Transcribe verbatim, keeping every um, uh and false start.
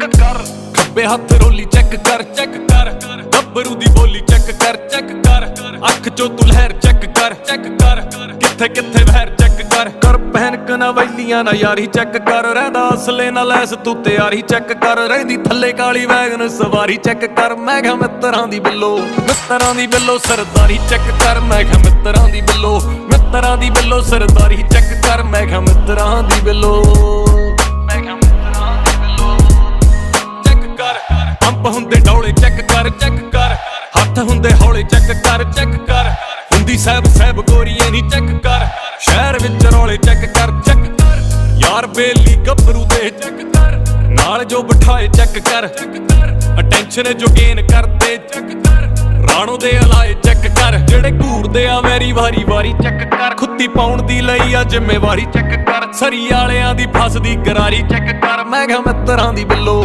ਕਰ, ਖੱਬੇ ਹੱਥ ਰੋਲੀ ਚੈੱਕ ਕਰ, ਚੈੱਕ ਕਰ, ਗੱਭਰੂ ਦੀ ਬੋਲੀ ਚੈੱਕ ਕਰ, ਚੈੱਕ ਕਰ, ਅੱਖ ਚੋਂ ਤੂੰ ਲਹਿਰ ਚੈੱਕ ਕਰ, ਚੈੱਕ ਕਰ, ਕਿੱਥੇ ਕਿੱਥੇ ਵਹਿਰ ਚੈੱਕ ਕਰ, ਕਰ ਪਹਿਨ ਕਨਵੈਲੀਆਂ ਨਾ ਯਾਰੀ ਚੈੱਕ ਕਰ, ਰਹਿੰਦਾ ਅਸਲੇ ਨਾਲ ਐਸ ਤੂੰ ਤਿਆਰੀ ਚੈੱਕ ਕਰ, ਰਹਿੰਦੀ ਥੱਲੇ ਕਾਲੀ ਵੈਗਨ ਸਵਾਰੀ ਚੈੱਕ ਕਰ। ਮੈਂ ਕਿਹਾ ਮਿੱਤਰਾਂ ਦੀ ਬਿੱਲੋ, ਮਿੱਤਰਾਂ ਦੀ ਬਿੱਲੋ, ਸਰਦਾਰੀ ਚੈੱਕ ਕਰ। ਮੈਂ ਕਿਹਾ ਮਿੱਤਰਾਂ ਦੀ ਬਿੱਲੋ, ਮਿੱਤਰਾਂ ਦੀ ਬਿੱਲੋ, ਸਰਦਾਰੀ ਚੈੱਕ ਕਰ। ਮੈਂ ਕਿਹਾ ਮਿੱਤਰਾਂ ਦੀ ਬਿੱਲੋ, ਮੈਂ ਕਿਹਾ ਮਿੱਤਰਾਂ ਦੀ ਬਿੱਲੋ, ਚੈੱਕ ਕਰ। ਪੰਪ ਹੁੰਦੇ ਡੌਲੇ ਚੈੱਕ ਕਰ, ਚੈੱਕ ਕਰ, ਹੱਥ ਹੁੰਦੇ ਹੌਲੇ ਚੈੱਕ ਕਰ, ਚੈੱਕ ਕਰ, ਹੁੰਦੀ ਸਹਿਬ ਸਹਿਬ ਗੋਰੀਏ ਨੀ ਚੈੱਕ ਕਰ, ਸ਼ਹਿਰ ਵਿੱਚ ਰੌਲੇ ਚੈੱਕ ਕਰ, ਚੈੱਕ ਕਰ, ਯਾਰ ਬੇਲੀ ਗੱਭਰੂ ਦੇ ਚੈੱਕ ਕਰ, ਨਾਲ ਜੋ ਬਿਠਾਏ ਚੈੱਕ ਕਰ, ਚੈੱਕ ਕਰ, ਅਟੈਂਸ਼ਨ ਜੋ ਗੇਨ ਕਰਦੇ ਚੈੱਕ ਕਰ, ਰਾਣੋ ਦੇ ਅਲਾਏ ਚੈੱਕ ਕਰ, ਜਿਹੜੇ ਘੂਰਦੇ ਆ ਵੈਰੀ ਵਾਰੀ ਵਾਰੀ ਚੈੱਕ ਕਰ, ਖੁੱਤੀ ਪਾਉਣ ਦੀ ਲਈ ਆ ਜ਼ਿੰਮੇਵਾਰੀ ਚੈੱਕ ਕਰ, ਸਰੀ ਵਾਲਿਆਂ ਦੀ ਫਸਦੀ ਗਰਾਰੀ ਚੈੱਕ ਕਰ। ਮੈਂ ਕਿਹਾ ਮਿੱਤਰਾਂ ਦੀ ਬਿੱਲੋ,